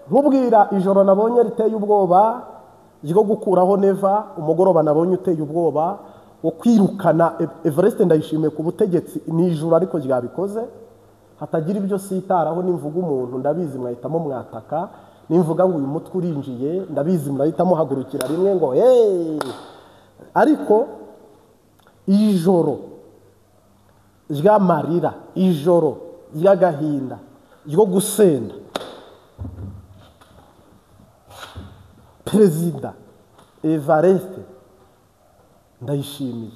Nkubwira ijoro nabonye riteye ubwoba ryo gukuraho Neva, umugoroba nabonye uteye ubwoba wo kwirukana Evariste Ndayishimiye ku butegetsi. Ni ijoro ariko ryabikoze, hatagira ibyo sitaraho. Nimvuga umuntu ndabizi mwahitamo mwataka, nimvuga ngo uyu mutwe urinjiye ndabizi murahitamo hagurukira rimwe ngo hey! Ariko ijoro ry'amarira, ijoro ry'agahinda ryo gusenda Perezida Evariste Ndayishimiye,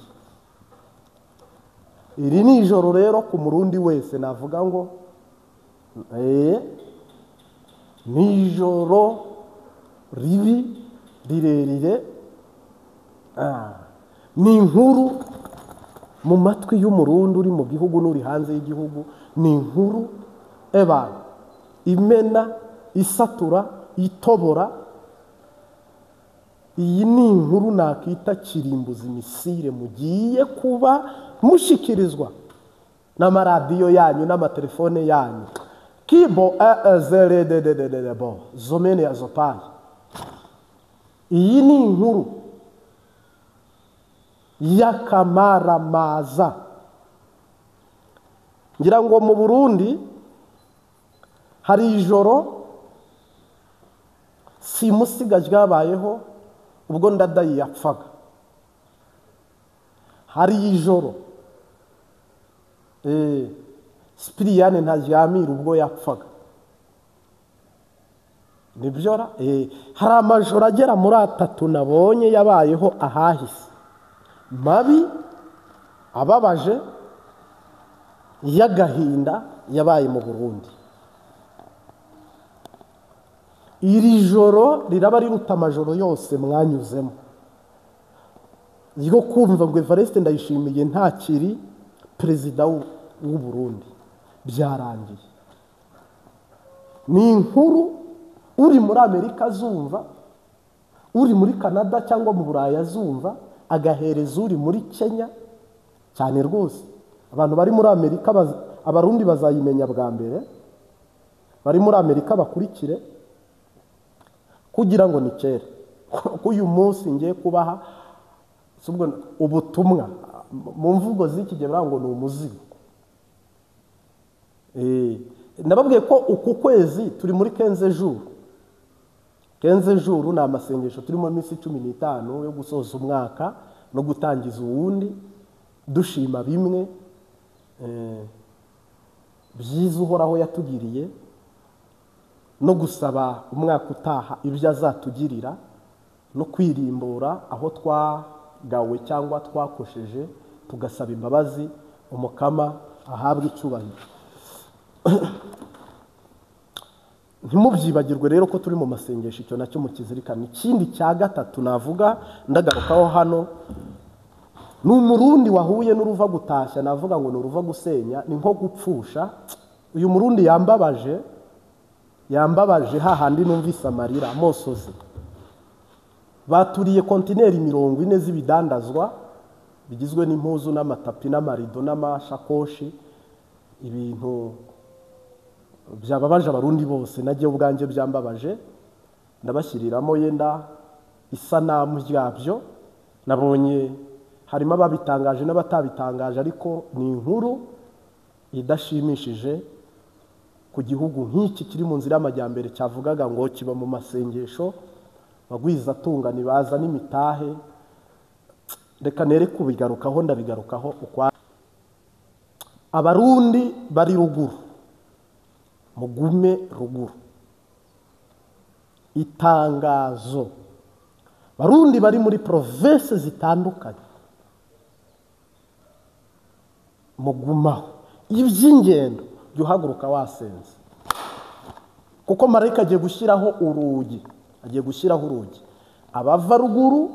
iri ni ijoro rero ku murundi wese navuga ngo ni ijoro ribi rirerire. Ni inkuru mu matwi y'umurundi uri mu gihugu n'uri hanze y'igihugu, ni inkuru ebana imena, isatura, itobora. Iyi ni inkuru nakita kirimbuzi misire mugiye kuba mushikirizwa n'amaradiyo yanyu n'amatelefone yanyu. Kibo bo zomene ya zopayi. Iyi ni inkuru y'akamaramaza. Ngira ngo mu Burundi hari ijoro simusiga ryabayeho ubwo Ndadaye yapfaga. Hari ijoro Sipiriyane Ntaryamira ubwo yapfaga. Nibyora hari amajoro agera muri atatu nabonye yabayeho ahahise, mabi, ababaje, y'agahinda yabaye mu Burundi. Iri joro riraba riruta amajoro yose mwanyuzemo ryo kumva ngo Evariste Ndayishimiye ntakiri perezida w'u Burundi, byarangiye. Ni inkuru uri muri Amerika azumva, uri muri Canada cyangwa mu Burayi azumva, agahereza uri muri Kenya cyane rwose. Abantu bari muri Amerika, abarundi bazayimenya bwa mbere, bari muri Amerika bakurikire kugira ngo ni kera. Kuko uyu munsi ngiye kubaha ubutumwa mu mvugo z'iki gihe ngo ni umuzigo. Nababwiye ko uku kwezi turi muri 15 jours. 15 jours ni amasengesho turimo iminsi 15 yo gusoza umwaka no gutangiza uwundi, dushima bimwe byiza Uhoraho yatugiriye no gusaba umwaka utaha ibyo azatugirira, no kwirimbura aho twagawe cyangwa twakosheje tugasaba imbabazi Umukama ahabwe icyubahiro. Ntimubyibagirwe rero ko turi mu masengesho, icyo nacyo mukizirikana. Ikindi cya gatatu navuga ndagarukaho hano, ni umurundi wahuye n'uruva gutashya, navuga ngo ni uruva gusenya, ni nko gupfusha. Uyu murundi yambabaje, yambabaje hahandi numvise amarira amosozi. Baturiye kontineri 40 z'ibidandazwa bigizwe n'impuzu n'amatapi n'amarido n'amashakoshi, ibintu byababaje abarundi bose, nagiye ubwanjye byambabaje. Ndabashyiriramo yenda isanamu ryabyo, nabonye harimo ababitangaje n'abatabitangaje, ariko ni inkuru idashimishije ku gihugu nk'iki kiri mu nzira y'amajyambere cyavugaga ngo kiba mu masengesho, bagwiza tunga nibaza n'imitahe. Reka nere kubigarukaho, ndabigarukaho ukwa. Abarundi bari ruguru, mugume ruguru. Itangazo, Barundi bari muri province zitandukanye, mugumaho. Iby'ingendo jya uhaguruka wasenze, kuko marayika agiye gushyiraho urugi, agiye gushyiraho urugi. Abava ruguru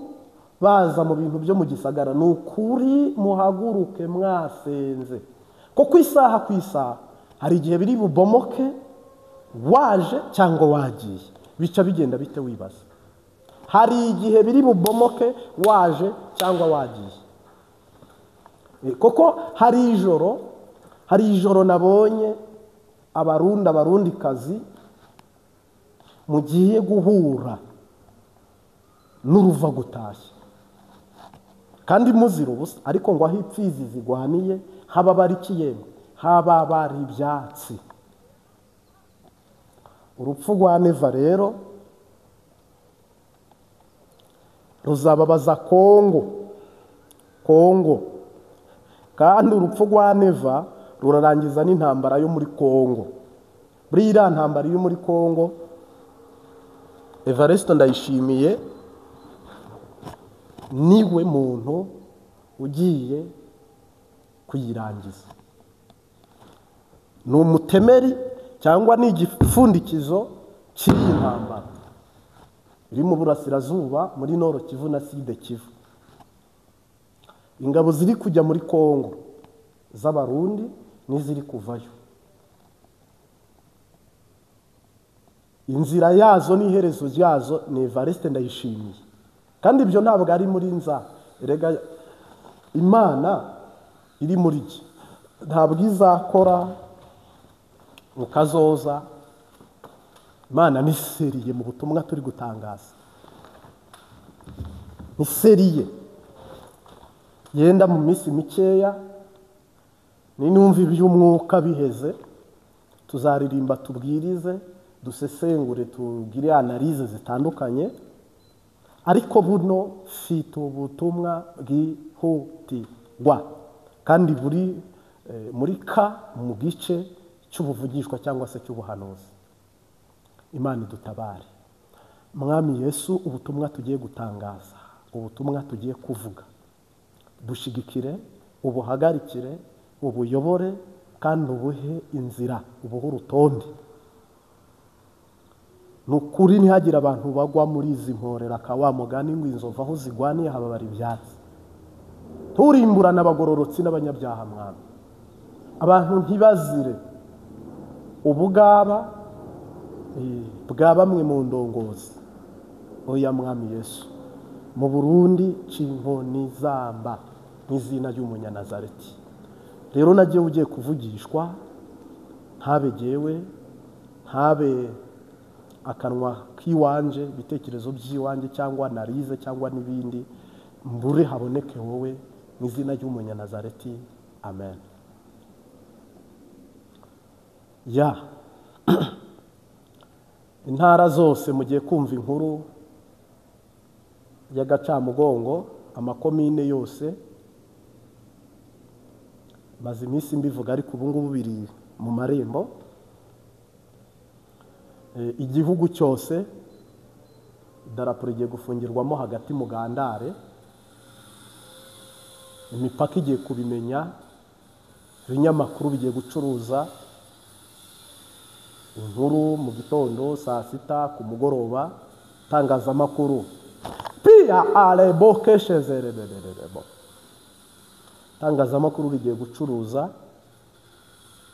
baza mu bintu byo mu gisagara, ni ukuri muhaguruke mwasenze, kuko isaha ku isaha hari igihe biri bubomoke, waje cyangwa wagiye, bica bigenda bite wibaza. Hari igihe biri bubomoke waje cyangwa wagiye. Koko hari ijoro, hari ijoro nabonye abarundi, abarundikazi Mugiye guhura n'uruva gutashya kandi muzira ubusa, ariko ngo aho ipfizi zigwaniye haba bari kiyemwe, haba bari ibyatsi. Urupfu rwa Neva rero ruzababaza Kongo. Kongo kandi urupfu rwa Neva rurarangiza n'intambara yo muri Kongo. Buri iriya ntambara yo muri Kongo, Evariste Ndayishimiye niwe muntu ugiye kuyirangiza. Ni umutemeri cyangwa ni igipfundikizo cy'iyi ntambara iri mu burasirazuba, muri Nord Kivu na Sud Kivu. Ingabo ziri kujya muri Kongo z'Abarundi n'iziri kuvayo, inzira yazo n'iherezo ryazo ni Evariste Ndayishimiye. Kandi ibyo ntabwo ari muri nza, erega Imana iri muri iki ntabwo izakora mukazoza. Imana ni seriye mu butumwa turi gutangaza, ni seriye. Yenda mu minsi mikeya ninumva iby'umwuka biheze, tuzaririmba, tubwirize, dusesengure, tugire analyse zitandukanye, ariko buno fite ubutumwa bwihutirwa kandi buri muri ka mu gice cy'ubuvugishwa cyangwa se cy'ubuhanuzi. Imana idutabare. Mwami Yesu, ubutumwa tugiye gutangaza, ubutumwa tugiye kuvuga, bushigikire, ubuhagarikire, ubuyobore kandi ubuhe inzira, ubuhe urutonde. Nukuri ntihagire abantu bagwa muri izi mporera ka wa mugani ngo inzovu aho zigwaniye hababara ibyatsi. Turimburana abagororotsi n'abanyabyaha Mwami. Abantu ntibazire ubugaba bwa bamwe mu ndongozi. Oya Mwami Yesu, mu Burundi cinkoni zamba n'izina ry'Umunyanazareti. Rero nagiye ugiye kuvugishwa, ntabe jewe, ntabe akanwa kiwanje, ibitekerezo by'iwanje cyangwa narize cyangwa n'ibindi, mbure haboneke wowe n'izina ry'Umunyanazareti. Amen. Ya intara zose mugiye kumva inkuru y'agacamugongo, amakomine yose maze iminsi mbivuga, ariko ubu ngubu biri mu marembo. Igihugu cyose idarapo rigiye gufungirwamo hagati mu gandare, imipaka igiye kubimenya, ibinyamakuru bigiye gucuruza inkuru mu gitondo, saa sita, ku mugoroba, tangazamakuru pia alebokeshezerebebebebo. Tangazamakuru rigiye gucuruza,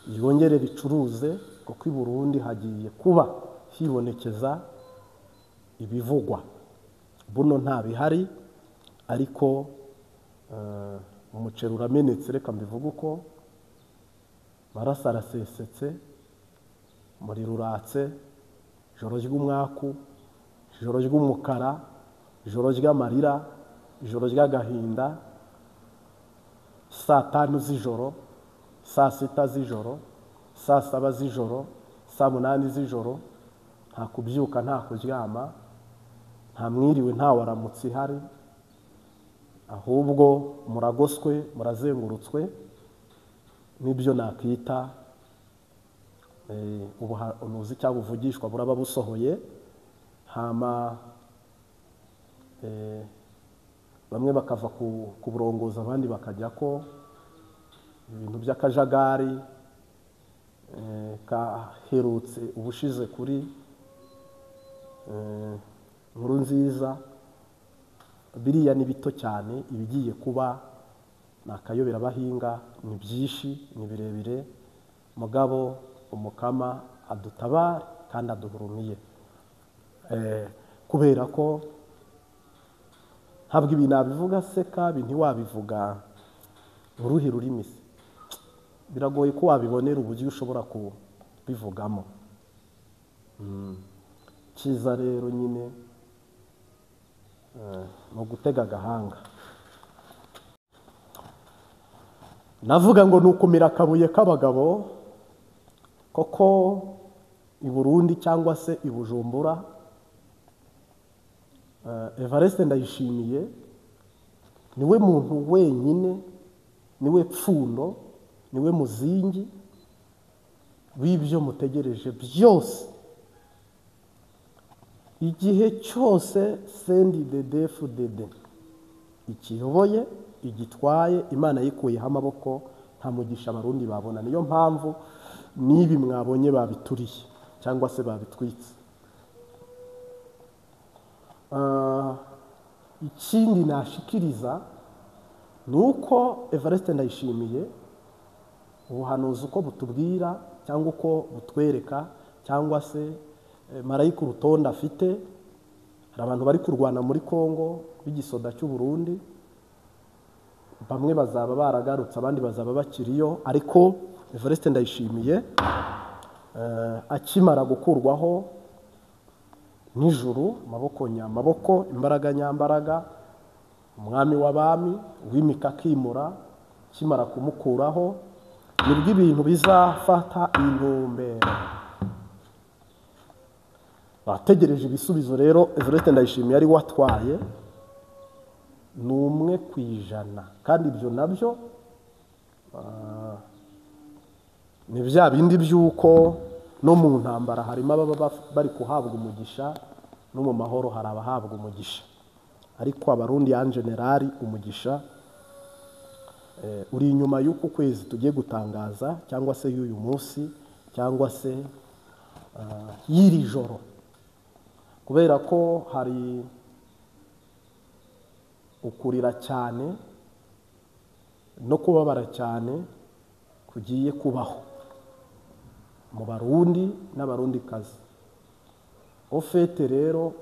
yongere ricuruze, kuko i Burundi hagiye kuba hibonekeza ibivugwa. Buno nta bihari, ariko umuceri uramenetse, reka mbivuge uko, maraso arasesetse, umuriro uratse, ijoro ry'umwaku, ijoro ry'umukara, ijoro ry'amarira, ijoro ry'agahinda, saa 5 z'ijoro, saa 6 z'ijoro, saa 7 z'ijoro, saa 8 z'ijoro, nta kubyuka, nta kuryama, nta mwiriwe, nta waramutse ihari, ahubwo muragoswe, murazengurutswe n'ibyo nakita ubuhanuzi cyangwa ubuvugishwa buraba busohoye. Hama bamwe bakava ku burongozi, abandi bakajya ko ibintu by'akajagari kaherutse ubushize kuri nkuru nziza. Biriya ni bito cyane, ibigiye kuba nakayobera bahinga, ni byinshi, ni birebire. Mugabo umukama adutabare kandi aduhurumiye, kubera ko ntabwo ibi nabivuga seka, ibi ntiwabivuga uruhe rurimi se, biragoye ko wabibonera uburyo ushobora kubivugamo. Icyiza rero nyine ni ugutega agahanga. Navuga ngo ni ukumira akabuye k'abagabo, koko i Burundi cyangwa se i Bujumbura Evariste Ndayishimiye niwe muntu wenyine, niwe pfundo, niwe muzingi w'ibyo mutegereje byose. Igihe cyose CNDD-FDD ikiyoboye, igitwaye, Imana yikuyeho amaboko, nta mugisha abarundi babona. Niyo mpamvu n'ibi mwabonye babituriye cyangwa se babitwitse. Ikindi nashikiriza ni uko Evariste Ndayishimiye ubuhanuzi uko butubwira cyangwa uko butwereka cyangwa se marayika urutonde afite, hari abantu bari kurwana muri Kongo b'igisoda cy'u Burundi, bamwe bazaba baragarutse abandi bazaba bakiriyo, ariko Evariste Ndayishimiye akimara gukurwaho nijuru, maboko nyamaboko, imbaraga nyambaraga, umwami w'abami wimika akimura, akimara kumukuraho nibwo ibintu bizafata intumbero. Bategereje ibisubizo rero. Evariste Ndayishimiye ari watwaye ni 1%, kandi ibyo nabyo ni bya bindi by'uko no mu ntambara harimo ababa bari kuhabwa umugisha, no mu mahoro hari abahabwa umugisha. Ariko abarundi en general umugisha uri inyuma y'uku kwezi tugiye gutangaza, cyangwa se y'uyu munsi, cyangwa se y'iri joro, kubera ko hari ukurira cyane no kubabara cyane kugiye kubaho mu Barundi n'Abarundikazi. Ofete rero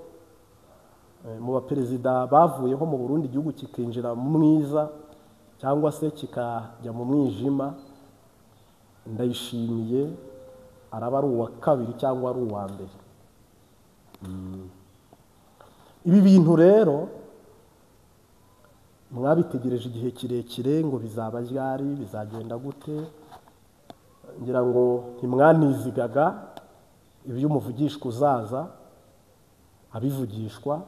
mu baperezida bavuyeho mu Burundi, igihugu kikinjira mu mwiza cyangwa se kikajya mu mwijima, Ndayishimiye araba ari uwa kabiri cyangwa ari uwa mbere. Ibi bintu rero mwabitegereje igihe kirekire ngo bizaba ryari, bizagenda gute, ngira ngo ntimwanizigaga ibyo umuvugishwa uzaza abivugishwa,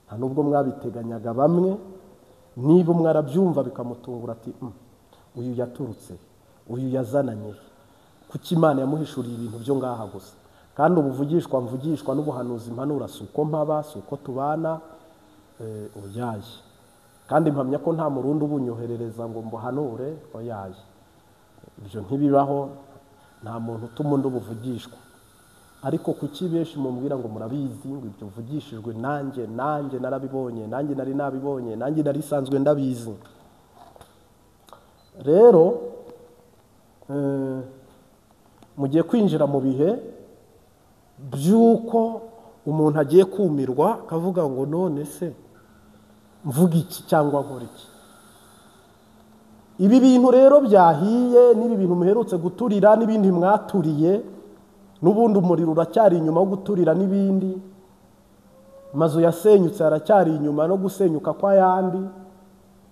nta nubwo mwabiteganyaga bamwe. Niba umwe arabyumva bikamutungura ati uyu yaturutse, uyu yazananye, kuki Imana yamuhishuriye ibintu byo ngaha gusa? Kandi ubuvugishwa mvugishwa n'ubuhanuzi mpanura si uko mpaba, si uko tubana, oyaye. Kandi mpamya ko nta murundi ubunyoherereza ngo mbuhanure, oyaye. Ibyo ntibibaho, nta muntu utuma undi ubuvugishwa. Ariko kuki benshi mumbwira ngo murabizi, ngo ibyo mvugishijwe nanjye, nanjye narabibonye, nanjye nari nabibonye, nanjye nari sanzwe ndabizi. Rero mugiye kwinjira mu bihe by'uko umuntu agiye kumirwa akavuga ngo none se mvuga iki cyangwa nkora iki. Ibi bintu rero byahiye, n'ibi bintu muherutse guturira n'ibindi mwaturiye, n'ubundi umuriro uracyari inyuma wo guturira n'ibindi, amazu yasenyutse aracyari inyuma no gusenyuka kw'ayandi,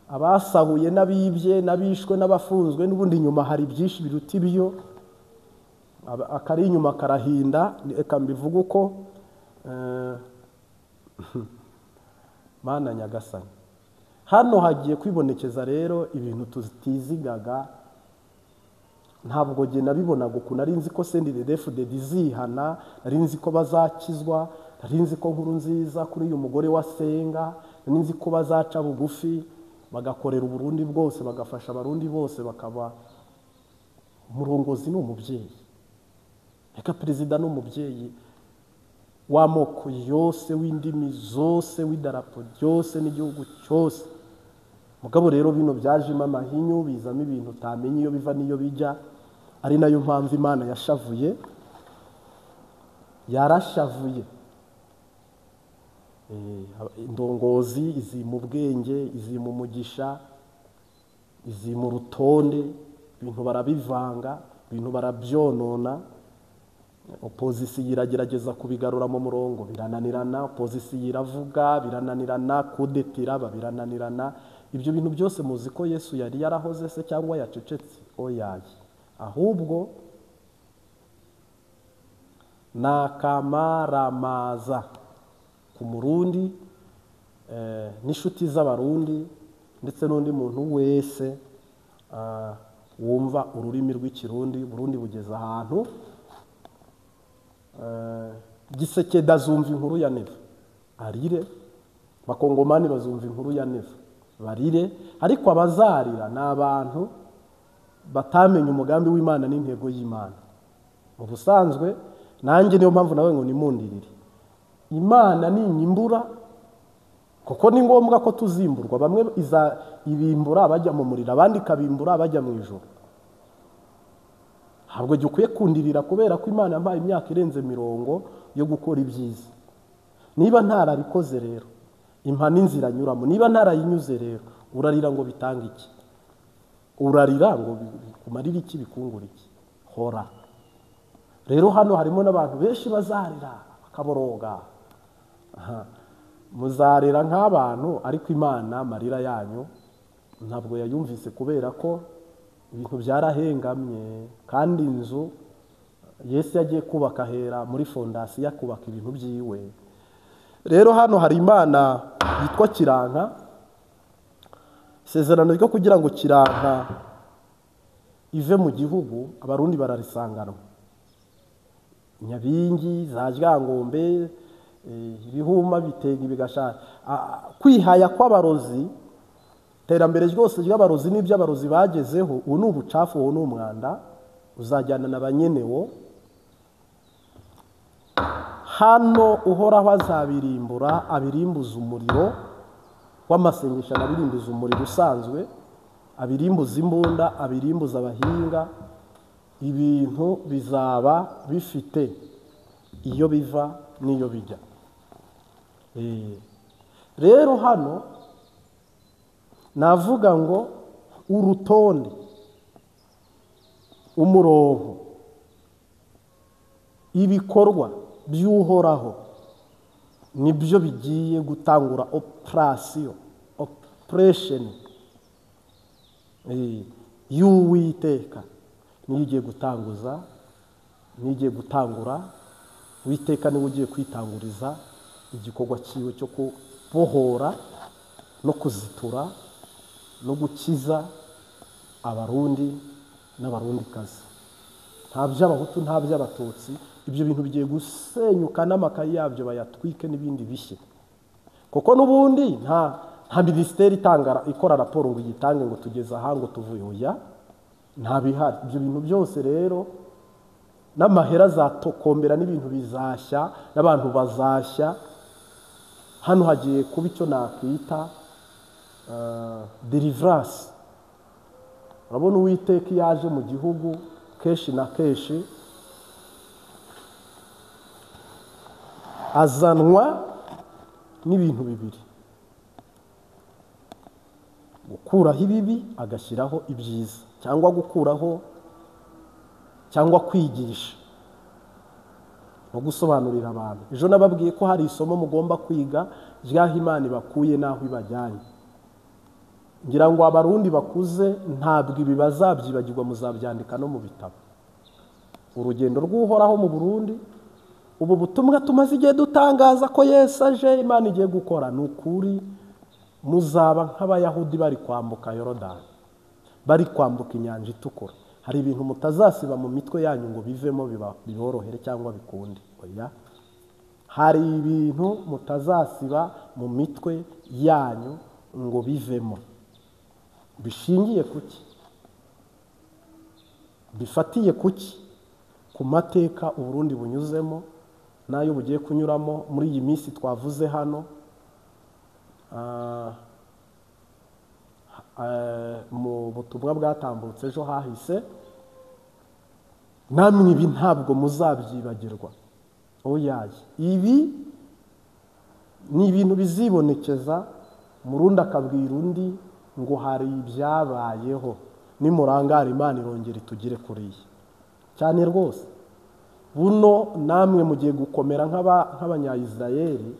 abasahuye n'abibye n'abishwe n'abafunzwe, n'ubundi inyuma hari byinshi biruta ibyo, akari inyuma karahinda. Reka mbivuge uko Mana Nyagasani. Hano hagiye kwibonekeza rero ibintu tutizigaga. Ntabwo jye nabibonaga ukuntu nari nzi ko CNDD-FDD izihana, nari nzi ko bazakizwa, nari nzi ko nkuru nziza kuri uyu mugore wa Senga, nari nzi ko bazaca bugufi bagakorera Uburundi bwose, bagafasha abarundi bose, bakaba umurongozi ni umubyeyi. Reka perezida ni umubyeyi w'amoko yose, w'indimi zose, w'idarapo ryose n'igihugu cyose. Mugabo rero bino byajemo amahinyu, bizamo ibintu utamenye iyo biva n'iyo bijya, ari nayo mpamvu Imana yashavuye, yarashavuye. Indongozi izi mu bwenge, izi mu mugisha, izi mu rutonde, ibintu barabivanga, ibintu barabyonona. Opozisiyo iragerageza kubigarura mu murongo, birananirana. Opozisiyo iravuga, birananirana. Kudetira birananirana. Ibyo bintu byose muzi ko Yesu yari yarahoze se cyangwa yacecetse? Oyaye, ahubwo nakamaramaza ku Murundi n'inshuti z'Abarundi ndetse n'undi muntu wese wumva ururimi rw'Ikirundi. Burundi bugeze ahantu Gisekedi azumva inkuru ya Neva arire, Bakongomani bazumva inkuru ya Neva barire, ariko abazarira ni abantu batamenye umugambi w'Imana n'intego y'Imana. Mu busanzwe nanjye niyo mpamvu nawe ngo nimundirire Imana ninyimbura, kuko ni ngombwa ko tuzimburwa. Bamwe ibimbura bajya mu muriro, abandi kabimbura bajya mu ijuru. Ntabwo gikwiye kundirira kubera ko Imana yampaye imyaka irenze 40 yo gukora ibyiza. Niba ntarabikoze rero impa n'inzira nyuramo, niba ntarayinyuze rero urarira ngo bitange iki? Urarira ngo bikumarire iki, bikungura iki? Hora. Rero hano harimo n'abantu benshi bazarira bakaboroga. Muzarira nk'abantu, ariko Imana amarira yanyu ntabwo yayumvise, kubera ko ibintu byarahengamye. Kandi inzu Yesu yagiye kubaka ahera muri fondasiyo, akubaka ibintu byiwe. Rero hano hari Imana yitwa Kiranka. Isezerano ryo kugira ngo Kiranka ive mu gihugu, Abarundi bararisanganwa. Nyabingi za Ryangombe, ibihuma bitega ibigasha, kwihaya kw'abarozi, iterambere ryose ry'abarozi n'iby'abarozi bagezeho, ubu ni ubucafu, ubu ni umwanda uzajyana na banyenewo. Hano Uhoraho azabirimbura, abirimbuza umuriro w'amasengesho, abirimbuza umuriro usanzwe, abirimbuza imbunda, abirimbuza abahinga. Ibintu bizaba bifite iyo biva n'iyo bijya. Rero hano navuga ngo urutonde, umurongo, ibikorwa by'Uhoraho nibyo bigiye gutangura operation y'Uwiteka. Niyo igiye gutanguza, niyo igiye gutangura. Uwiteka niwe ugiye kwitanguriza igikorwa cyiwe cyo kubohora no kuzitura no gukiza Abarundi n'Abarundikazi. Nta by'Abahutu, nta by'Abatutsi. Ibyo bintu bigiye gusenyuka n'amakayi yabyo bayatwike n'ibindi bishye, kuko n'ubundi nta minisiteri itanga ikora raporo ngo iyitange ngo tugeze aha ngo tuvuye, oya, nta bihari. Ibyo bintu byose rero n'amahera azatokombera, n'ibintu bizashya, n'abantu bazashya. Hano hagiye kuba icyo nakwita deliverance. Urabona Uwiteka iyo aje mu gihugu kenshi na kenshi azanwa n'ibintu bibiri: gukuraho ibibi agashyiraho ibyiza, cyangwa gukuraho cyangwa kwigisha no gusobanurira abantu. Ejo nababwiye ko hari isomo mugomba kwiga ry'aho Imana ibakuye n'aho ibajyanye. Ngira ngo Abarundi bakuze ntabwo ibi bazabyibagirwa, muzabyandika no mu bitabo. Urugendo rw'Uhoraho mu Burundi, ubu butumwa tumaze igihe dutangaza ko Yesu aje, Imana igiye gukora, ni ukuri muzaba nk'Abayahudi bari kwambuka Yorodani, bari kwambuka inyanja itukura. Hari ibintu mutazasiba mu mitwe yanyu ngo bivemo biborohere cyangwa bikunde. Oya, hari ibintu mutazasiba mu mitwe yanyu ngo bivemo. Bishingiye kuki? Bifatiye kuki? Ku mateka Uburundi bunyuzemo n'ayo bugiye kunyuramo muri iyi minsi twavuze hano. Mu butumwa bwatambutse ejo hahise, namwe ibi ntabwo muzabyibagirwa. Oyaye, ibi ni ibintu bizibonekeza. Murundi akabwira undi ngo hari ibyabayeho, nimurangara Imana irongera itugire kuriya cyane rwose. Buno namwe mugiye gukomera nk'abanyayisirayeli,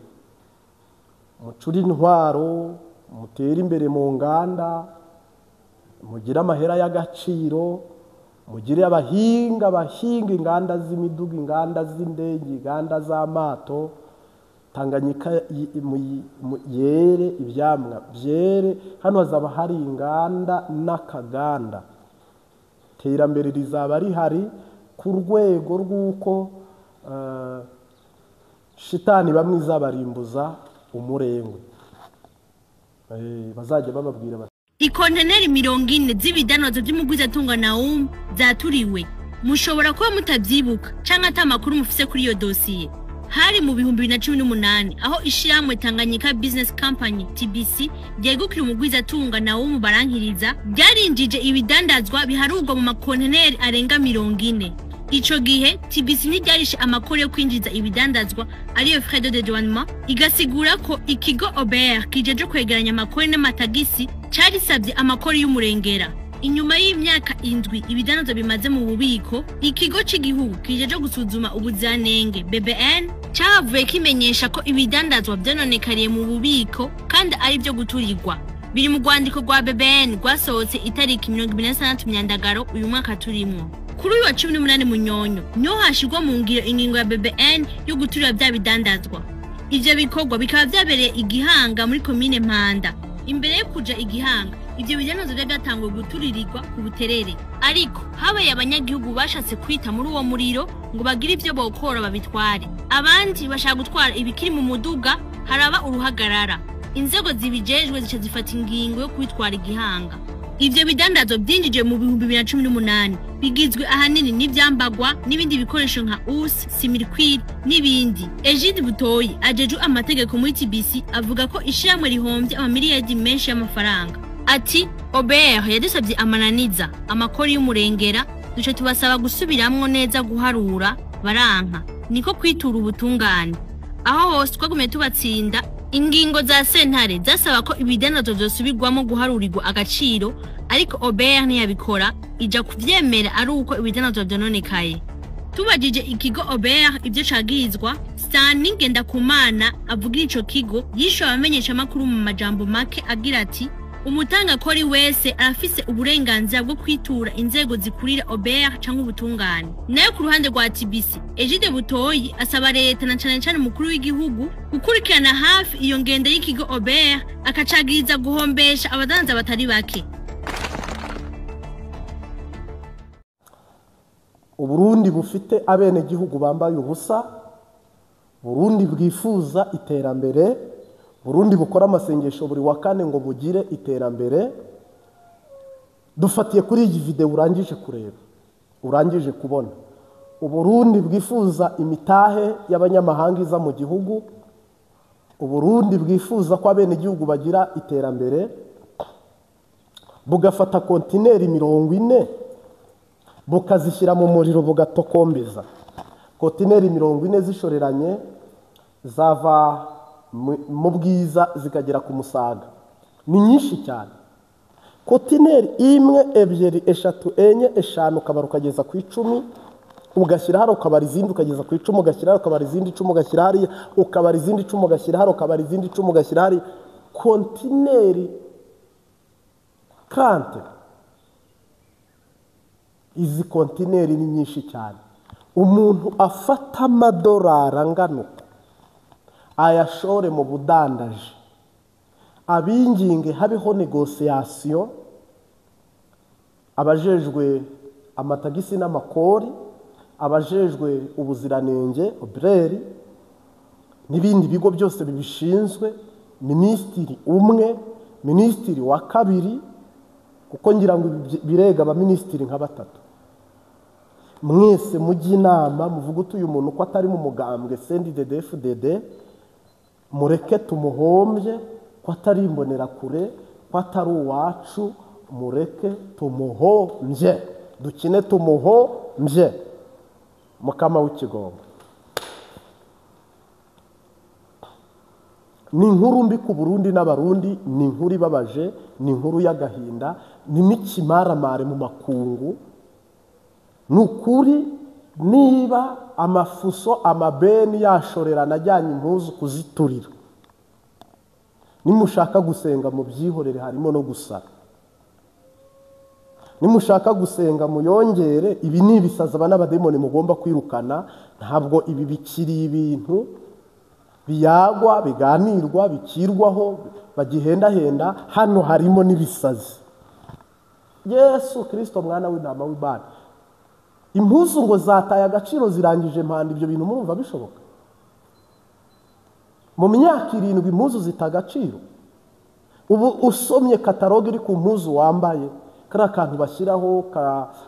mucure intwaro, mutere imbere mu nganda, mugire amahera y'agaciro, mugire abahinga bahinga inganda z'imiduga, inganda z'indege, inganda z'amato. Tanganyika yere ibyamwa byere, hano hazaba hari inganda n'akaganda. Iterambere rizaba rihari ku rwego rw'uko shitani bamwe izabarimbuza umurengwe. Bazajya bababwira bati ikonteneri 40 z'ibidanozo by'umugwizatunga Naum zaturiwe. Mushobora kuba mutabyibuka canke ata makuru mufise kuri iyo dosiye. Hari mu 2018 aho ishiramwe Tanganyika Business Company TBC ryegukira umugwizatunga Naum Barankiriza, ryarinjije ibidandazwa biharurwa mu makonteneri arenga 40. Ico gihe TBC ntiryarishe amakuru yo kwinjiza ibidandazwa ariyo frais de dédouanement, igasigura ko ikigo OBR kijeje kwegeranya amakori n'amatagisi carisavye amakori y'umurengera. Inyuma y'imyaka 7 ibidandazwa bimaze mu bubiko, ikigo c'igihugu kijeje gusuzuma ubuziranenge BBN cavuye kimenyesha ko ibidandazwa vyononekariye mu bubiko kandi ari byo guturirwa. Biri mu rwandiko rwa BBN rwasohotse itariki 26 Myandagaro uyu mwaka turimwo. Kuri uyu wa 18 Munyonyo niho hashirwa mu ngiro ingingo ya BBN yo guturira vya bidandazwa. Ivyo bikorwa bikaba vyabereye igihanga muri komine Mpanda. Imbere yo kuja igihanga, ivyo bidandazwa vyari vyatanguye guturirirwa ku Buterere, ariko habaye abanyagihugu bashatse kwita muri uwo muriro ngo bagire ivyo bokora babitware, abandi bashaka gutwara ibikiri mu muduga, haraba uruhagarara. Inzego zibijejwe zica zifata ingingo yo kwitwara igihanga. Ivyo bidandazo byinjije mu 2018 bigizwe ahanini n'ivyambagwa n'ibindi bikoresho nka us, simirikwir n'ibindi. Egide Butoyi ajeju amategeko muri TBC avuga ko ishiramwe rihombye amamiliyari menshi y'amafaranga. Ati OBR yadusabye amananiza amakori y'umurengera, duce tubasaba gusubiramwo neza guharura baranka, niko kwitura ubutungane. Aho hose twagumye tubatsinda. Ingingo za sentare zasaba ko ibidandazo vyosubirwamo guharurirwa agaciro, ariko OBR ntiyabikora, ija kuvyemera ari uko ibidandazo vyononekaye. Tubajije ikigo OBR ivyo cagirizwa, Sani Ngendakumana avugira ico kigo yishuye abamenyeshamakuru mu majambo make agira ati umutanga kori wese arafise uburenganzira bwo kwitura inzego zikurira OBR canke ubutungane. Nayo ku ruhande rwa TBC, Egide Butoyi asaba leta na cane cane umukuru w'igihugu gukurikirana hafi iyo ngendo y'ikigo OBR, akacagiriza guhombesha abadandaza batari bake. Uburundi bufite abenegihugu bambaye ubusa, Burundi bwifuza iterambere, Burundi bukora amasengesho buri wa kane ngo bugire iterambere. Dufatiye kuri iyi video urangije kureba, urangije kubona, Uburundi bwifuza imitahe y'abanyamahanga iza mu gihugu, Uburundi bwifuza ko abenegihugu bagira iterambere, bugafata kontineri 40 bukazishyira mu muriro bugatokombeza. Kontineri 40 zishoreranye zava mu Bwiza zikagera ku Musaga, ni nyinshi cyane. Kontineri 1, 2, 3, 4, 5 ukabara ukageza ku 10, ugashyira hano ukabara izindi ukageza ku 10, ugashyira hano ukabara izindi 10, ugashyira hariya ukabara izindi 10, ugashyira hano ukabara izindi 10, ugashyira hariya. Kontineri 30. Izi kontineri ni nyinshi cyane. Umuntu afata amadolari angana ayashore mu budandaji, abinginge habeho negosiyasiyo, abajejwe amatagisi n'amakori, abajejwe ubuziranenge obreri n'ibindi bigo byose bibishinzwe, minisitiri umwe, minisitiri wa kabiri, kuko ngira ngo birega abaminisitiri nka batatu. Mwese mujye inama muvuga uti uyu muntu ko atari mu mugambwe CNDD-FDD, mureke tumuhombye, ko atari imbonerakure, ko atari uwacu, mureke tumuhombye, dukine tumuhombye. Mukama w'ikigomba. Ni inkuru mbi ku Burundi n'Abarundi, ni inkuru ibabaje, ni inkuru y'agahinda, ni n'ikimaramare mu makungu. Ni ukuri Niba amafuso amabeni yashorerana ajyanye impuzu kuziturira, nimushaka gusenga mu byihorere harimo no gusara, nimushaka gusenga muyongere. Ibi ni ibisazi aba n'abademoni mugomba kwirukana. Ntabwo ibi bikiri ibintu biyagwa, biganirwa, bikirwaho, bagihendahenda. Hano harimo n'ibisazi. Yesu Kristo mwana w'intama w'Imana, impuzu ngo zataye agaciro zirangije mpanda. Ibyo bintu murumva bishoboka? Mu myaka 7 impuzu zita agaciro. Ubu usomye kataloge iri ku mpuzu wambaye, kariya kantu bashyiraho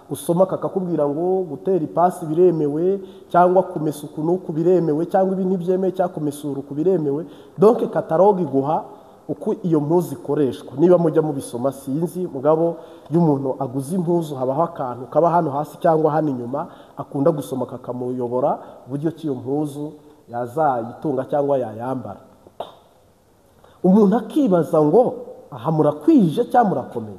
usoma kakakubwira ngo gutera ipasi biremewe, cyangwa kumesa uku n'uku biremewe, cyangwa ibi ntibyemewe, cyangwa kumesura uku biremewe. Donc kataloge iguha uko iyo mpuzu ikoreshwa. Niba mujya mubisoma sinzi, mugabo iyo umuntu aguze impuzu habaho akantu kaba hano hasi cyangwa hano inyuma akunda gusoma kakamuyobora uburyo ki iyo mpuzu yazayitunga cyangwa yayambara. Umuntu akibaza ngo aha murakwije cyangwa murakomeye?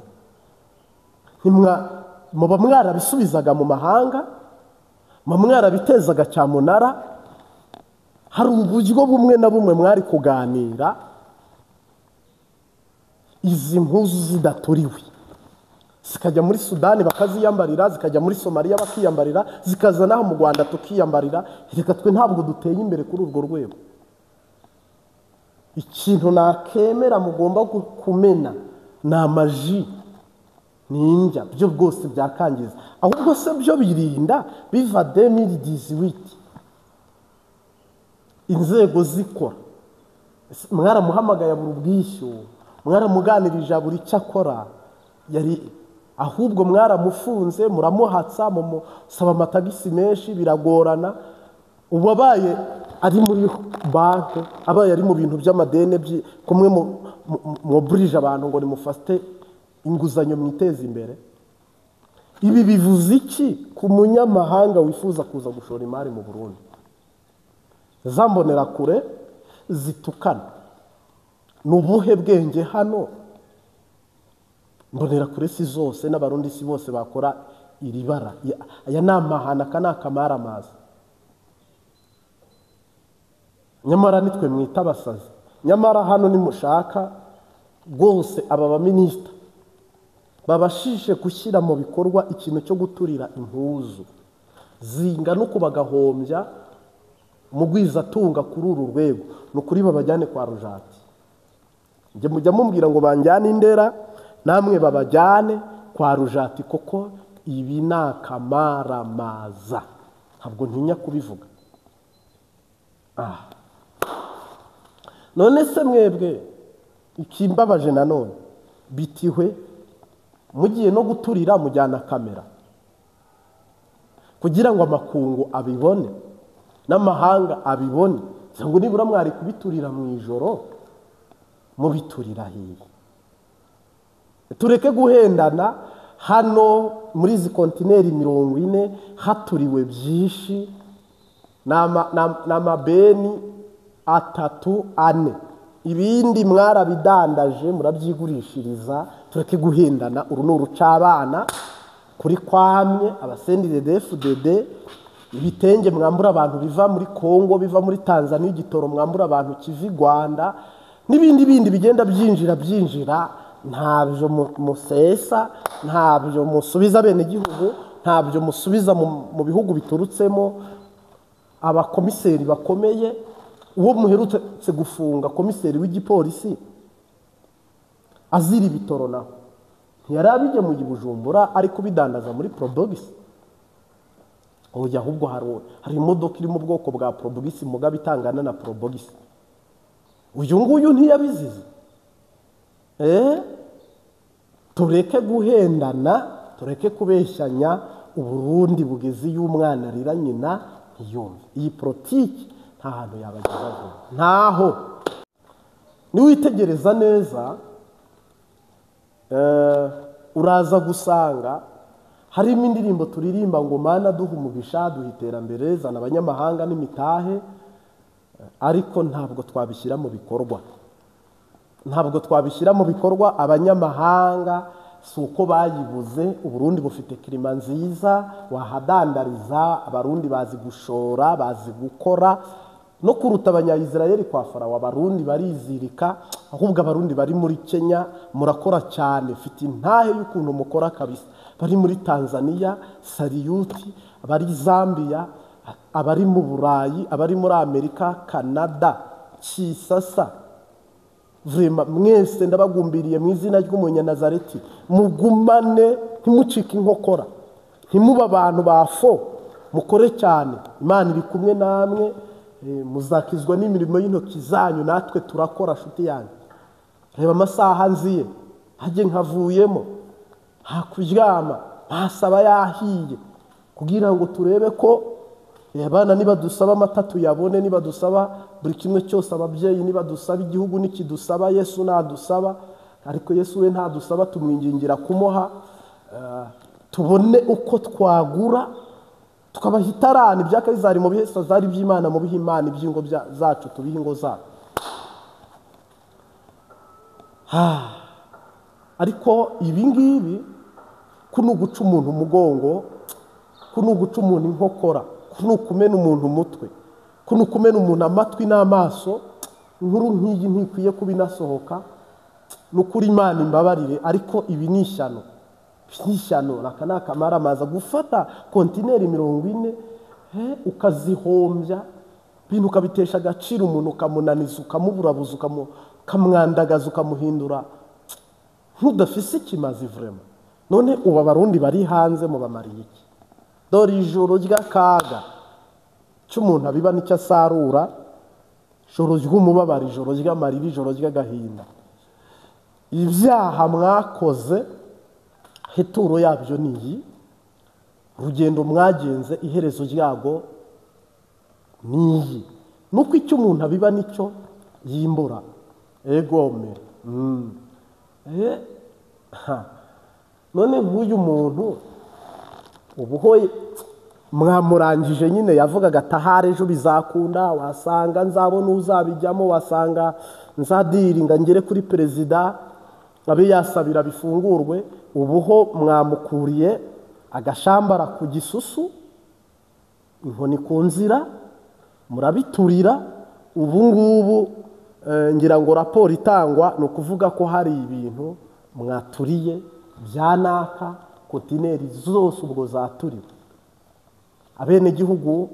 Muba mwarabisubizaga mu mahanga, muba mwarabitezaga cyamunara. Hari uburyo bumwe na bumwe mwari kuganira izi mpuzu zidaturiwe, zikajya muri Sudani bakaziyambarira, zikajya muri Somalia bakiyambarira, zikaza naho mu Rwanda tukiyambarira. Reka twe ntabwo duteye imbere kuri urwo rwego. Ikintu nakemera mugomba kumena ni amaji n'indya, byo bwose byakangiza. Ahubwo se byo birinda biva 2018 inzego zikora. Mwaramuhamagaye buri ubwishyu, mwaramuganirije buri icyo akora, yari ahubwo mwaramufunze, muramuhatsa, mumusaba amatagisi menshi, biragorana. Ubu abaye ari muri banki, abaye ari mu bintu by'amadene, kumwe muburije abantu ngo nimufate inguzanyo mwiteze imbere. Ibi bivuze iki ku munyamahanga wifuza kuza gushora imari mu Burundi? Za mbonerakure zitukana, ni ubuhe bwenge hano? Mbonerakure si zose n'abarundi si bose bakora iri bara. Aya ni amahano, aka ni akamaramaza. Nyamara nitwe mwita abasazi. Nyamara hano nimushaka rwose aba baminisita babashishe gushyira mu bikorwa ikintu cyo guturira impuzu zingana uko bagahombya mugwizatunga kuri uru rwego, ni ukuri babajyane kwa Rujati. Njye mujya mumbwira ngo banjyane Indera, namwe babajyane kwa Rujati, koko ibi ni akamaramaza. Ntabwo ntinya kubivuga. None se mwebwe ikimbabaje nanone bitihwe mugiye no guturira mujyana kamera kugira ngo amakungu abibone n'amahanga abibone, ngo nibura mwari kubiturira mu ijoro mubiturira hiye. Tureke guhendana. Hano muri izi kontineri 40 haturiwe byinshi, n'amabeni 3, 4, ibindi mwarabidandaje murabyigurishiriza. Tureke guhendana. Uru ni urucabana kuri kwamye abasendide FDD. Ibitenge mwambura abantu biva muri Kongo, biva muri Tanzania, igitoro mwambura abantu kivi Rwanda, n'ibindi bindi bigenda byinjira. Ntabyo musesa, ntabyo musubiza bene gihugu, ntabyo musubiza mu bihugu biturutsemo. Abakomiseri bakomeye, uwo muherutse gufunga komiseri w'igipolisi azira ibitoro naho ntiyari abigemuye i Bujumbura, ari kubidandaza muri Probogis. Oya, ahubwo hari imodoka iri mu bwoko bwa Probogis mugabo itangana na Probogis. Uyu nguyu ntiyabizize. Tureke guhendana, tureke kubeshyanya. Uburundi bugeze iyo umwana arira nyina ntiyumve. Iyi politiki nta hantu yabageza, ntaho. Niwitegereza neza uraza gusanga harimo indirimbo turirimba ngo Mana duha umugisha, duha iterambere, zana abanyamahanga n'imitahe, ariko ntabwo twabishyira mu bikorwa. Ntabwo twabishyira mu bikorwa. Abanyamahanga Si uko bayibuze. Uburundi bufite climat nziza, wahadandariza. Abarundi bazi gushora, bazi gukora no kuruta Abanyayisirayeli kwa Farawo. Abarundi barizirika. Ahubwo Abarundi bari muri Kenya murakora cyane, mfite intahe y'ukuntu mukora kabisa. Bari muri Tanzania salute, abari Zambia, abari mu Burayi, abari muri Amerika, Canada, Kisasa, vraiment mwese ndabagumbiriye mu izina ry'Umunyanazareti. Mugumane, ntimucike inkokora, ntimube abantu bafo, mukore cyane. Imana iri kumwe namwe. Muzakizwa n'imirimo y'intoki zanyu. Natwe turakora, shuti yanyu. Reba amasaha nziye, hajye nkavuyemo hakuryama, masaba yahiye kugira ngo turebe ko abana nibadusaba amata tuyabone, nibadusaba buri kimwe cyose, ababyeyi nibadusaba, igihugu nikidusaba, Yesu nadusaba. Ariko Yesu we ntadusaba, tumwingingira kumuha. Tubone uko twagura tukabaha itarani ibya Kayizari mu bihe Sazari, by'Imana mu bihe Imana, iby'ingo zacu tubihe ingo zacu. Ariko ibi ngibi, kuno guca umuntu umugongo, kuno guca umuntu inkokora, kuno kumena umuntu umutwe, kuno kumena umuntu amatwi n'amaso, inkuru nk'iyi ntikwiye kuba inasohoka. Nukuri Imana imbabarire, ariko ibi ni ishyano, ni ishyano. Aka ni akamaramaza gufata kontineri 40 ukazihombya, ibintu ukabitesha agaciro, umuntu ukamunaniza, ukamuburabuza, ukamwandagaza, ukamuhindura nk'udafise ikimazi vraiment. None ubu Abarundi bari hanze mubamariye iki? Dore ijoro ry'akaga cy'umuntu abiba nicyo asarura, ijoro ry'umubabaro, ijoro ry'amarira, ijoro ry'agahinda. Ibyaha mwakoze heturo yabyo ni iyi, urugendo mwagenze iherezo ryago ni iyi. Nuko icyo umuntu abiba nicyo yimbura. Egome. None nk'uyu muntu ubuhoye mwamurangije nyine, yavugaga atahari ejo bizakunda, wasanga nzabona uzabijyamo, wasanga nzadiringa ngere kuri perezida abe yasabira bifungurwe. Ubuho mwamukuriye agashambara ku gisusu, inkoni ku nzira, murabiturira. Ubu ngubu ngira ngo raporo itangwa ni ukuvuga ko hari ibintu mwaturiye byanaka, kontineri zose ubwo zaturiwe. Abenegihugu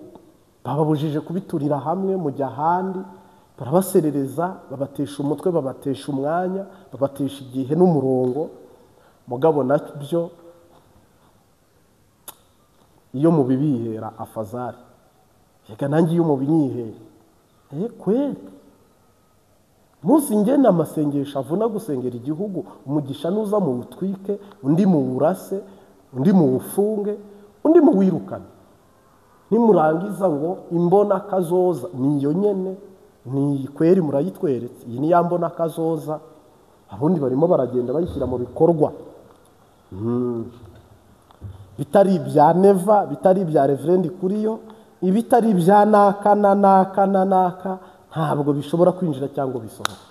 bababujije kubiturira hamwe, mujya ahandi, barabaserereza, babatesha umutwe, babatesha umwanya, babatesha igihe n'umurongo. Mugabo nabyo iyo mubibihera afazari, reka nanjye iyo mubinyihera kweli munsi ngena amasengesho avuna gusengera igihugu, umugisha nuza mu butwike, undi mu burase, undi mu bufunge, undi mu wirukane. Nimurangiza ngo imbona kazoza niyo nyene, ni kweri murayitweretse. Iyi ni ya mbona kazoza, abundi barimo baragenda bayishyira mu bikorwa. Bitari ibya Neva, bitari ibya Reverend Kuriyo, ibitari ibya naka na naka na naka, ntabwo bishobora kwinjira cyangwa bisohoka.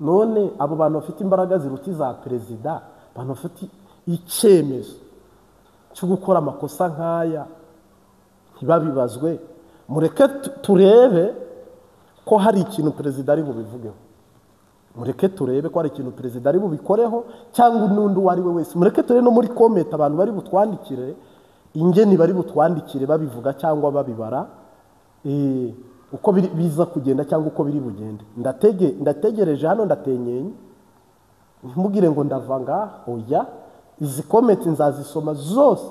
None abo bantu bafite imbaraga ziruta iza perezida, abantu bafite icyemezo cyo gukora amakosa nk'aya ntibabibazwe. Mureke turebe ko hari ikintu perezida ari bubivugeho, mureke turebe ko hari ikintu perezida ari bubikoreho, cyangwa n'undi uwo ari we wese. Mureke turebe no muri comment abantu bari butwandikire, ingeni bari butwandikire babivuga cyangwa babibara, uko biza kugenda cyangwa uko biri bugende. Ndategereje hano, ndatenyenye, ntimugire ngo ndava ngaha, oya. Izi comment nzazisoma zose,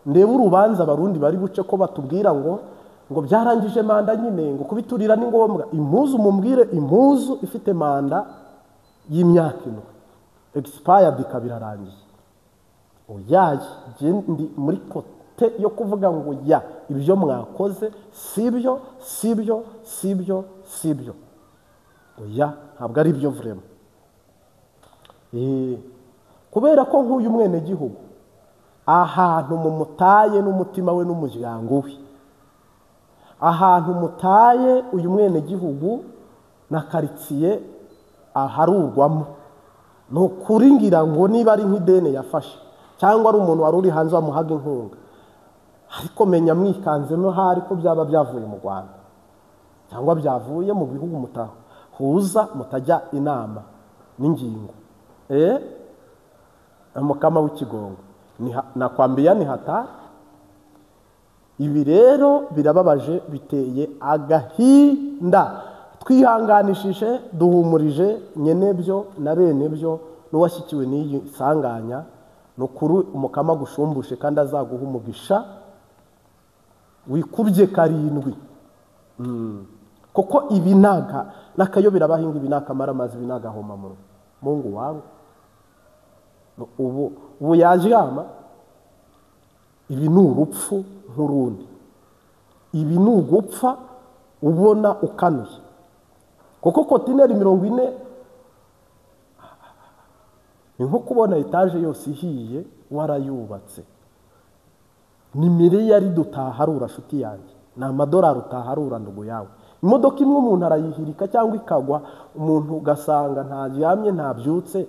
ndebe urubanza Abarundi bari buce ko batubwira ngo byarangije manda nyine, ngo kubiturira ni ngombwa. Impuzu mumbwire, impuzu ifite manda y'imyaka 7 expired ikabirarangiye. Oya, ndi muri kote yo kuvuga ngo ya ibyo mwakoze sibyo, sibyo, sibyo, sibyo. Oya, ntabwo ari byo vraiment. Kubera ko nk'uyu mwene gihugu ahantu mumutaye n'umutima we n'umuryango we, ahantu mutaye uyu mwene gihugu na karitsiye aharurwamo, Ni ukuri ngira ngo niba ari nk'ideni yafashe cyangwa ari umuntu wari uri hanze wamuhaga inkunga, ariko menya mwikanzemo hari ko byaba byavuye mu Rwanda cyangwa byavuye mu bihugu mutahuza mutajya inama n'ingingo. Mukama w'ikigongo nakwambia ni hatari. Ibi rero birababaje, biteye agahinda. Twihanganishije, duhumurije nyenebyo na bene byo n'uwashyikiwe n'iyi sanganya. Ni ukuri umukama agushumbushe kandi azaguha umugisha wikubye 7. Kuko ibi naga nakayobera abahinga, ibi nakamara amazi, ibi nagahoma mu Mungu wangu. Ubu yaryama. Ibi ni urupfu nk'urundi, ibi ni ugupfa ubona ukanuye. Kuko kontineri 40 ni nko kubona etaje yose ihiye warayubatse. Ni miliyari dutaharura shuti yanjye, ni amadolari utaharura ndugu yawe. Imodoka imwe umuntu arayihirika cyangwa ikagwa, umuntu ugasanga ntaryamye ntabyutse.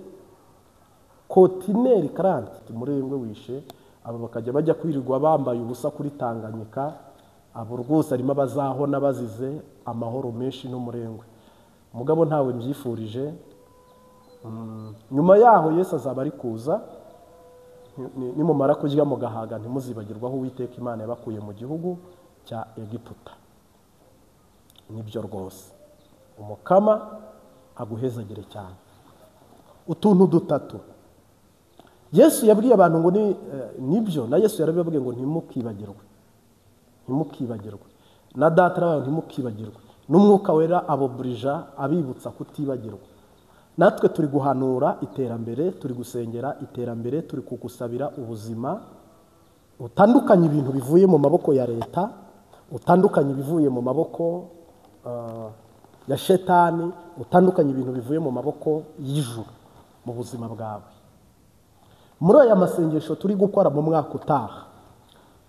Kontineri 40 murengwe wishe aba bakajya bajya kwirirwa bambaye ubusa kuri Tanganyika. Abo rwose harimo abazahona bazize amahoro menshi n'umurengwe. Mugabo ntawe mbyifurije. Nyuma yaho Yesu azaba ari kuza. Nimumara kurya mugahaga ntimuzibagirwaho Uwiteka Imana yabakuye mu gihugu cya Egiputa. Nibyo rwose umukama aguhezagire cyane. Utuntu dutatu Yesu yabwiye abantu ngo nibyo, na Yesu yarabibabwiye ngo ntimukibagirwe, ntimukibagirwe, na data arabaye ntimukibagirwe, n'umwuka wera aboburija abibutsa kutibagirwa. Natwe turi guhanura iterambere, turi gusengera iterambere, turi kugusabira ubuzima. Utandukanye ibintu bivuye mu maboko ya leta, utandukanye ibivuye mu maboko ya shetani, utandukanye ibintu bivuye mu maboko y'ijuru mu buzima bwawe. Muri aya masengesho turi gukora mu mwaka utaha,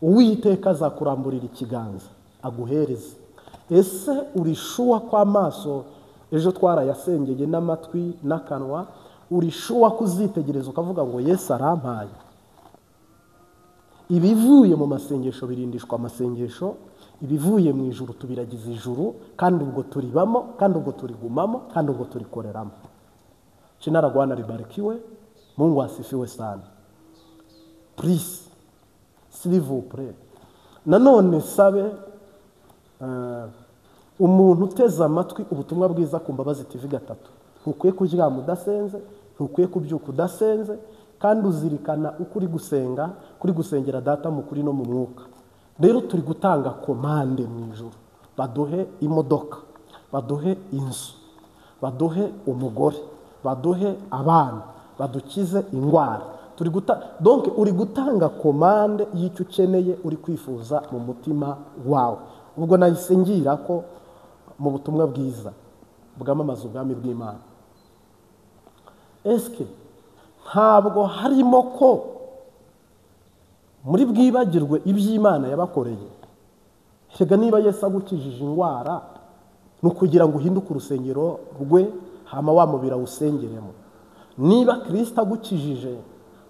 Uwiteka azakuramburira ikiganza aguhereze. Ese urishuwa kw'amaso ejo twarayasengeye n'amatwi n'akanwa, urishuwa kuzitegereza ukavuga ngo Yesu arampaye? Ibivuye mu masengesho birindishwa amasengesho, ibivuye mu ijuru tubiragiza ijuru, kandi ubwo turibamo, kandi ubwo turigumamo, kandi ubwo turikoreramo. Jina la Bwana libarikiwe. Mungu asifiwe sana. Please, s'il vous plaît. Nanone sabe umuntu uteze amatwi ubutumwa bwiza ku Mbabazi TV 3, ntukwiye kuryama udasenze, ntukwiye kubyuka udasenze, kandi uzirikana uko uri gusenga, kuri gusengera data mu kuri no mu mwuka. Rero turi gutanga komande mu ijuru, baduhe imodoka, baduhe inzu, baduhe umugore, baduhe abana, badukize ingwara. Turi donc uri gutanga komande y'icyo ukeneye, uri kwifuza mu mutima wawe. Ubwo nahise ngira ko mu butumwa bwiza bwamamaza ubwami bw'Imana, eske ntabwo harimo ko muri bwibagirwe iby'Imana yabakoreye? Rega niba Yesu agukijije ingwara ni ukugira ngo uhinduke urusengero rwe, hama wa mubiri awusengeremo. Niba Kristo agukijije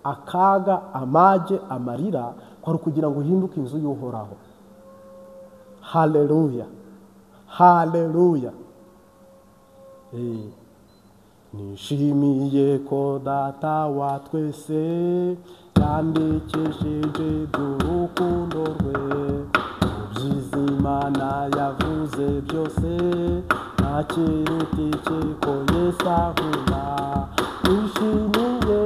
akaga, amage, amarira, kwari ukugira ngo uhinduke inzu y'Uhoraho. Haleluya, haleluya. Nishimiye ko data wa twese yandikishije iby'urukundo rwe, ibyiza Imana yavuze byose, nta kiruta iki ko Yesu ankunda. Nishimiye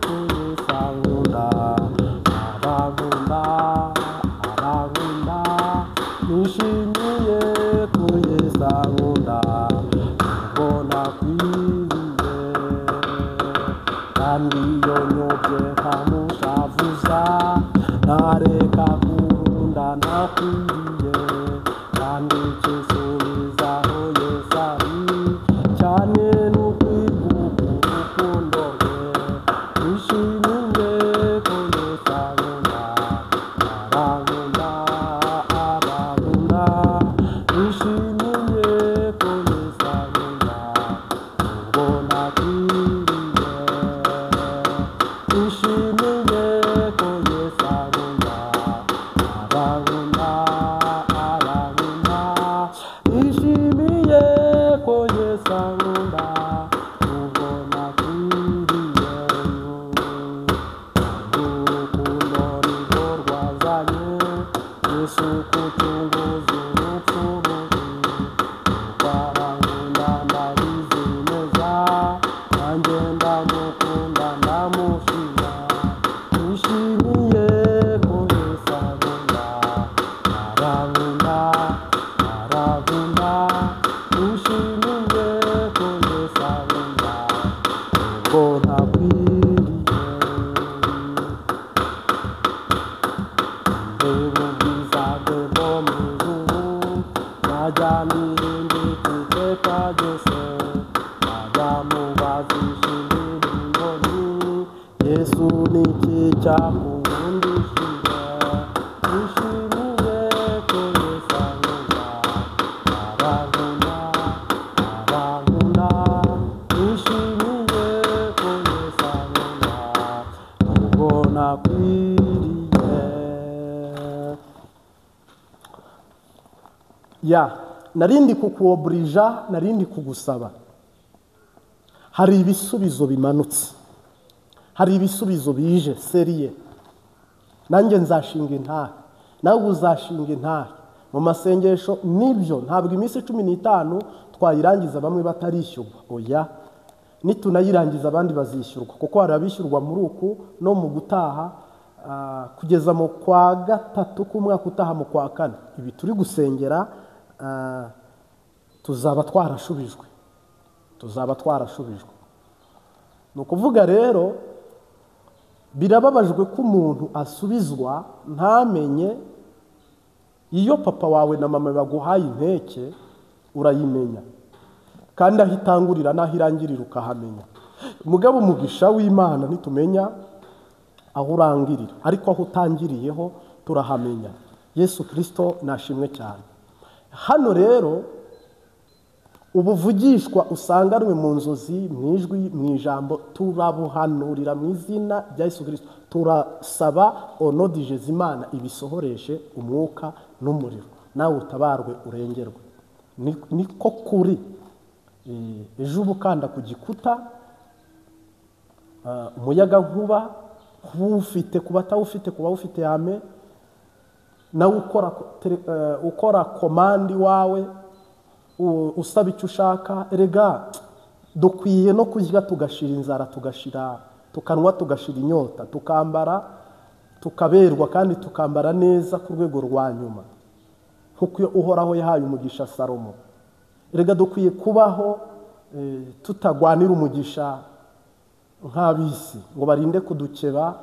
ko Yesu ankunda, arankunda, arankunda. Nishimiye ko Yesu ankunda, mbona akwiriye. Kandi iyo nyobye nkamushavuza, ntareka kunkunda ntakwiriye. Kandi ikisubizaho Yesu ari cyane ni ukwibuka urukundo rwe. Nishimiye ko Yesu ankunda, arankunda, arankunda. Nishimiye ko Yesu ankunda, ubwo nakwiriye. iteka ryose, azamubazisha indirimbo nti Yesu ni iki cyakubundishije, nishimiye ko Yesu ankunda, arankunda, arankunda, nishimiye ko Yesu ankunda, nubwo nakwiriye. Ya narindi kukuobrija, narindi kugusaba. Hari ibisubizo bimanutse, hari ibisubizo bije seriye. Nanjye nzashinga intahe, nawe uzashinga intahe mu masengesho. Nibyo, ntabwo iminsi 15 twayirangiza bamwe batarishyurwa, oya, nitunayirangiza abandi bazishyurwa, kuko hari abishyurwa muri uku no mu gutaha kugeza mu kwa 3 k'umwaka utaha, mu kwa 4. Ibi turi gusengera tuzaba twarashubijwe, tuzaba twarashubijwe. Ni ukuvuga rero birababajwe ko umuntu asubizwa ntamenye. Iyo papa wawe na mama baguhaye inteke urayimenya, kandi aho itangurira n'aho irangirira ukahamenya. Mugabo umugisha w'Imana ntitumenya aho urangirira, ariko aho utangiriyeho turahamenya. Yesu Kristo nashimwe cyane. Hano rero ubuvugishwa usanganwe mu nzozi, mu ijwi, mu ijambo, turabuhanurira mu izina rya Yesu Kristo. Turasaba onodije Imana ibisohoreshe umwuka n'umuriro, nawe utabarwe urengerwe. Niko kuri. Ejo ubukanda ku gikuta, umuyaga nkuba ufite kuba atawufite, kuba ufite yame, nawe ukora komandi wawe usaba icyo ushaka. Erega dukwiye no kurya tugashira inzara, tugashira, tukanwa tugashira inyota, tukambara tukaberwa, kandi tukambara neza ku rwego rwa nyuma, nkuko Uhoraho yahaye umugisha Salomo. Erega dukwiye kubaho tutagwanira umugisha nk'abisi, ngo barinde kudukeba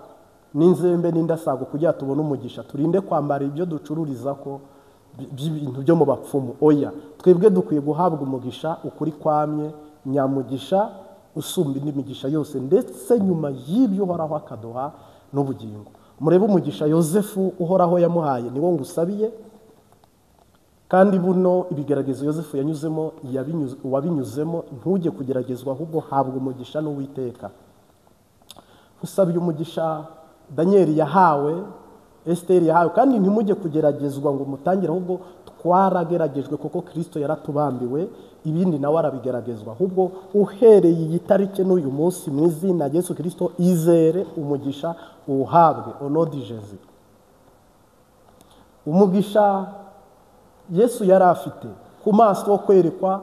n'inzembe n'indasago kugira tubone umugisha, turinde kwambara ibyo ducururiza ko by'ibintu byo mu bapfumu. Oya, twebwe dukwiye guhabwa umugisha ukuri kwamye, nyamugisha usumba indi migisha yose, ndetse nyuma y'ibyo Uhoraho akaduha n'ubugingo. Murebe umugisha Yosefu Uhoraho yamuhaye, niwo ngusabiye. Kandi buno ibigeragezo Yosefu yanyuzemo, wabinyuzemo, ntujye kugeragezwa, ahubwo habwa umugisha n'Uwiteka. Usabiye umugisha Daniel yahawe, Esther yahawe, kandi ntimujye kugeragezwa ngo mutangire, ahubwo twarageragejwe kuko Kristo yaratubambiwe, ibindi nawe arabigeragezwa. Ahubwo uhereye iyi tariki n'uyu munsi mu izina rya Yesu Kristo, izere umugisha uhabwe onodi Jésus. Umugisha Yesu yari afite ku maso yo kwerekwa,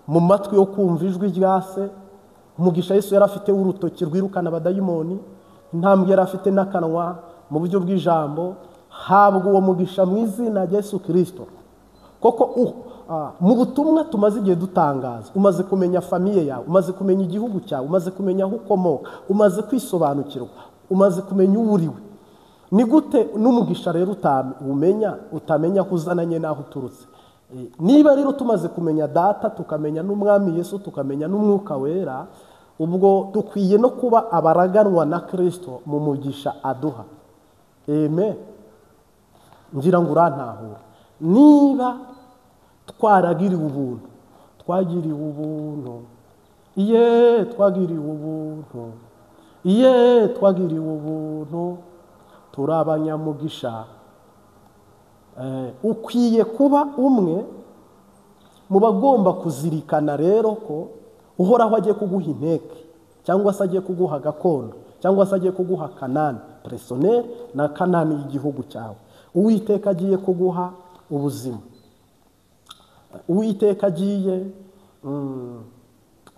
mu matwi yo kumva ijwi rya se. Umugisha Yesu yari afite w'urutoki rwirukana abadayimoni, intambwe yari afite n'akanwa mu buryo bw'ijambo. Habwa uwo mugisha mu izina rya Yesu Kristo. Koko mu butumwa tumaze igihe dutangaza, umaze kumenya famiye yawe, umaze kumenya igihugu cyawe, umaze kumenya aho ukomoka, umaze kwisobanukirwa, umaze kumenya uwo uriwe. Ni gute n'umugisha rero utamenya, utamenya aho uzananye n'aho uturutse? Niba rero tumaze kumenya Data, tukamenya n'Umwami Yesu, tukamenya n'Umwuka Wera, ubwo dukwiye no kuba abaraganwa na Kristo mu mugisha aduha. Amen. Ngira ngo urantahura. Niba twaragiriwe ubuntu, twagiriwe ubuntu, iye twagiriwe ubuntu, iye twagiriwe ubuntu, turi abanyamugisha. Ukwiye kuba umwe mu bagomba kuzirikana rero ko Uhoraho agiye kuguha inteke, cyangwa se agiye kuguha gakondo, cyangwa se agiye kuguha Kanani personnel na Kanani y'igihugu cyawe. Uwiteka agiye kuguha ubuzima, Uwiteka agiye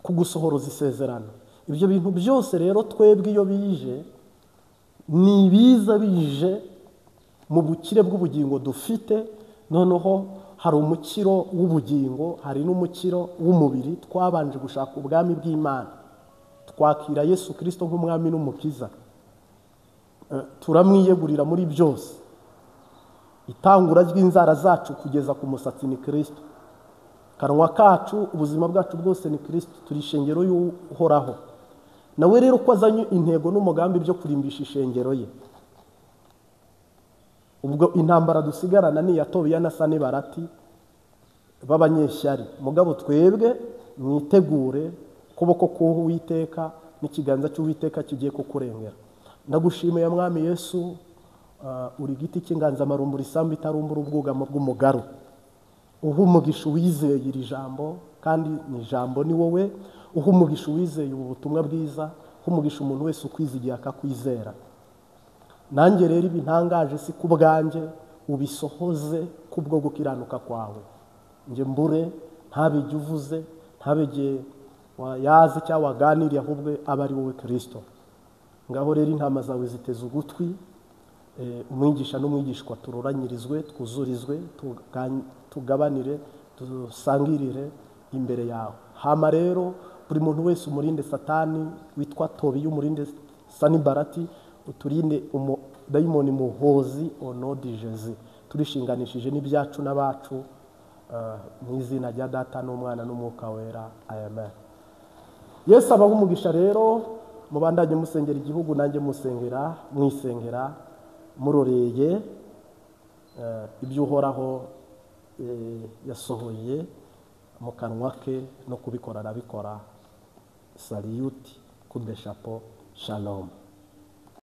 kugusohoroza isezerano. Ibyo bintu byose rero twebwe iyo bije, ni biza bije mu bukire bw'ubugingo dufite. Noneho hari umukiro w'ubugingo, hari n'umukiro w'umubiri. Twabanje gushaka ubwami bw'Imana, twakira Yesu Kristo nk'umwami n'umukiza, turamwiyegurira muri byose. Itangura ry'inzara zacu kugeza ku musatsi ni Kristo. Kanwa kacu, ubuzima bwacu bwose ni Kristo, turi ishengero y'Uhoraho. Nawe rero ko azanye intego n'umugambi byo kurimbisha ishengero ye. Ubwo intambara dusigarana ni iya Tobiya na Sanibarati b'abanyeshyari. Mugabo twebwe mwitegure, ukuboko k'Uwiteka n'ikiganza cy'Uwiteka kigiye kukurengera. Ndagushimiye Mwami Yesu, uri igiti cy'inganzamarumbu, isambu itarumbura, ubwugamo bw'umugaru. Uha umugisha uwizeye iri jambo, kandi ni ijambo ni wowe. Uha umugisha uwizeye ubu butumwa bwiza, uha umugisha umuntu wese ukwizigiye akakwizera. Nanjye rero ibi ntangaje si ku bwanjye, ubisohoze kubwo gukiranuka kwawe. Njye mbure ntabijye uvuze, ntabijye wayaze cyangwa waganiriye, ahubwo aba ari wowe Kristo. Ngaho rero intama zawe ziteze ugutwi, umwigisha n'umwigishwa tururanyirizwe, twuzurizwe, tugabanire, dusangirire imbere yawe. Hama rero buri muntu wese umurinde Satani witwa Tobiya, umurinde Sanibarati, uturinde umudayimoni muhozi onodi Jezi. Turishinganishije n'ibyacu n'abacu, mu izina rya Data n'Umwana n'Umwuka Wera, amen. Yesu abahe umugisha rero, mubandanye musengera igihugu, nanjye musengera, mwisengera, muroreye ibyo Uhoraho yasohoye mu kanwa ke no kubikora arabikora. Saliyuti, kude chapeau, shalom.